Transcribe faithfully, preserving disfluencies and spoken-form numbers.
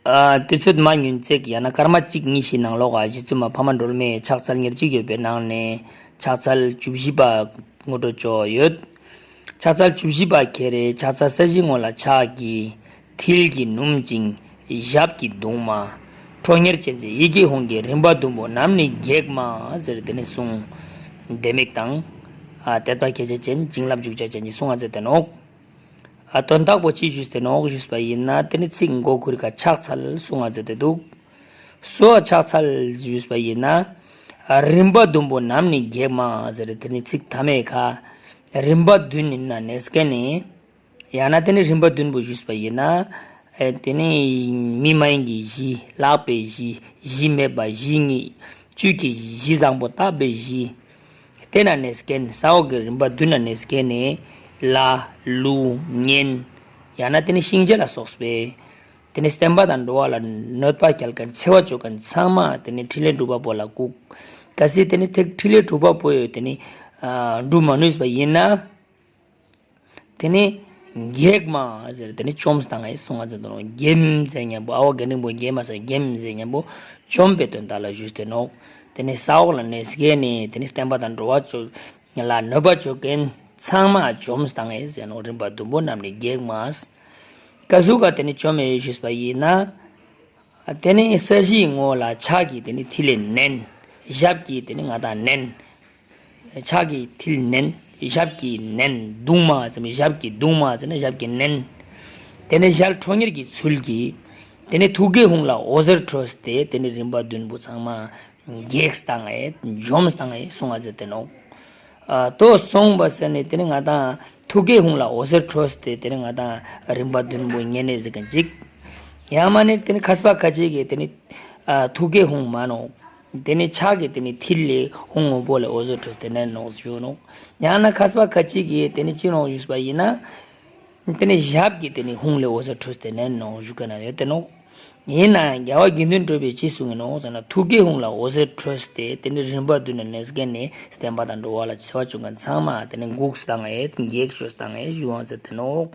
ཨ། དུས་ཚོད་མ་ཉུང་ཙིག་ཡང་ན་སྐར་མ་གཅིག་གཉིས་ཤིག་ནང་ལོགས་ཨ་གཞི་བཙུན་མ་ཕ་མ་སྒྲོལ་མའི་ཕྱག་འཚལ་ཉེར་གཅིག་ཡོད་པའི་ནང་ནས་ཕྱག་འཚལ་བཅུ་བཞི་པ་ངོ་སྤྲོད་ཅོག་ཡོད། ཕྱག་འཚལ་བཅུ་བཞི་པ་ཁྱེད་རེ་ཕྱག་འཚལ་ས་གཞི་ངོ་ལ་ཕྱག་གི་མཐིལ་གྱིས་ནུམ་ཅིང་ཞབས་ཀྱིས་བརྡུང་མ། ཁྲོ་གཉེར་ཅན་མཛད་ཡི་གེ་ཧཱུྃ་གི་རིམ་པ་བདུན་པོ་ནམ་ནི་གེགས་མ་ཟེར་དེ་ནི་གསུངས། ལྡེ་མིག་དང་། ཨ་དད་པ་སྐྱེད་བྱེད་ཅན་བྱིན་རླབས་འཇུག་བྱ་ཅན་གྱི་གསུང་ང་མཛད་དེ་ནོག་ཨ་དོན་དག་པོ་ཅི་ཞུས་ཏེ་ནོག་ཞུས་པ་ཡིན་ན་དེ་ནི་ཚིག་མགོ་ཁུར་ཁ་ཕྱག་འཚལ་གསུང་ང་མཛད་དེ་འདུག་སོ་ཕྱག་འཚལ་ཞུས་པ་ཡིན་ན། ཨ་རིམ་པ་བདུན་པོ་ནམ་ནི་གེགས་མ་ཟེར་དེ་ནི་ཚིག་མཐའ་མའི་ཁ། རིམ་པ་བདུན་ཡིན་ན་ནས་སྐྱེ་ནས། ཡང་ན་དེ་ནི་རིམ་པ་བདུན་པོ་ཞུས་པ་ཡིན་ན། ཨེ་དེ་ནི་མི་མ་ཡིན་གྱི་གཞི། ལག་པའི་གཞི། གཞི་མེད་པ་གཞི་ཉིད། བཅུད་ཀྱི་གཞི་བཟང་པོ་དག་པའི་གཞི། དེ་ན་ནས་སྐྱེ་ནས་ས་འོག་གི་རིམ་པ་བདུན་ན་ནས་སྐྱེ་ནས། ལ། ལུག་གཉེན། ཡང་ན་དེ་ནི་གཤིན་རྗེ་ལ་སོགས་པའི། དེ་ནི་བསྟན་པ་དང་འགྲོ་བ་ལ་གནོད་པ་སྐྱེལ་མཁན་འཚེ་བ་བཅོ་མཁན་ཚང་མ་དེ་ནི་ཕྲིན་ལས་སྒྲུབ་པ་པོ་ལ་བཀུག་གལ་སྲིད་དེ་ནི་ཐེག་ཕྲིན་ལས་སྒྲུབ་པ་པོ་ཡོད་དེ་ནི་ཨ་སྒྲུབ་མ་ནུས་པ་ཡིན་ན། དེ་ནི་གེགས་མ་ཟེར་དེ་ནི་བཅོམ་བཏང་ངེ་གསུང་ང་མཛད་དེ་ནོག་གེགས་མཛད་མཁན་པོ་ཨ་བ་རྒན་རིང་པོ་གེགས་མ་ཟེར་གེགས་མཛད་མཁན་པོ་བཅོམ་པའི་དོན་དག་ལ་ཞུས་ཏེ་ནོག་དེ་ནི་ས་འོག་ལ་ནས་སྐྱེ་ནས་དེ་ནི་བསྟན་པ་དང་འགྲོ་བ་བཅོ་ལ་གནོད་པ་བཅོ་མཁན་ཚང་མ་བཅོམ་བཏང་ངེ་ཟེར་ནོག་རིམ་པ་བདུན་པོ་རྣམས་ནི་གེགས་མ། ཀ་ཟུག་ག་དེ་ནི་བཅོམ་མེ་ཞུས་པ་ཡིན་ན། དེ་ནི་ས་གཞིའི་ངོ་ལ་ཕྱག་གིས་དེ་ནི་མཐིལ་ལས་མནན། ཞབས་ཀྱིས་དེ་ནི་ང་དང་མནན། ཕྱག་གིས་མཐིལ་མནན། ཞབས་ཀྱིས་མནན། བརྡུང་མ་ཟེར་ནས་ཞབས་ཀྱིས་བརྡུང་མ་ཟེར་ནས་ཞབས་ཀྱིས་མནན། དེ་ནི་ཞལ་ཁྲོ་གཉེར་གྱི་ཚུལ་གྱིས། དེ་ནི་ཐུགས་ཀའི་ཧཱུྃ་ལ་འོད་ཟེར་འཕྲོས་ཏེ་དེ་ནི་རིམ་པ་བདུན་པོ་ཚང་མ་གེགས་བཏང་ངེ་འཇོམས་བཏང་ངེ་གསུང་ང་མཛད་དེ་ནོག་ཨ་དོ་སོང་བ་ཟེར་ནས་དེ་ནི་ང་དང་ཐུགས་ཀའི་ཧཱུྃ་ལ་འོད་ཟེར་འཕྲོས་ཏེ་དེ་ནི་ང་དང་རིམ་པ་བདུན་པོ་ཉེ་གནས་ཟེར་མཁན་ཅིག་ཡང་མ་ནི་དེ་ནི་མཁས་པ་ཁ་ཅིག་གིས་དེ་ནི་ཨ་ཐུགས་ཀའི་ཧཱུྃ་མ་ནོག་དེ་ནི་ཕྱག་གི་དེ་ནི་མཐིལ་ལས་ཧཱུྃ་སྔོན་པོ་ལས་འོད་ཟེར་འཕྲོས་ཏེ་མནན་ནོག་ཞུ་ནོག་ཡང་ན་མཁས་པ་ཁ་ཅིག་གིས་དེ་ནི་ཅི་ནོག་ཞུས་པ་ཡིན་ན། དེ་ནི་ཞབས་ཀྱིས་དེ་ནི་ཧཱུྃ་ལས་འོད་ཟེར་འཕྲོས་ཏེ་མནན་ནོག་ཞུ་མཁན་ཡོད་དེ་ནོག་ཡིན་ནའང་རྒྱལ་བ་དགེ་འདུན་གྲུབ་པས་ཅི་གསུངས་ཡིན་ནོག་ཟེར་ན་ཐུགས་ཀའི་ཧཱུྃ་ལ་འོད་ཟེར་འཕྲོས་ཏེ་དེ་ནི་རིམ་པ་བདུན་ནས་ནས་བརྒྱན་ནས་བསྟན་པ་དང་འགྲོ་བ་ལ་འཚེ་བ་བཅུག་མཁན་ཚང་མ་དེ་ནི་འགུགས་སུ་བཏང་ངེ་གེགས་ཤོས་བཏང་ངེ་ཞུ་བ་ཟེར་དེ་ནོག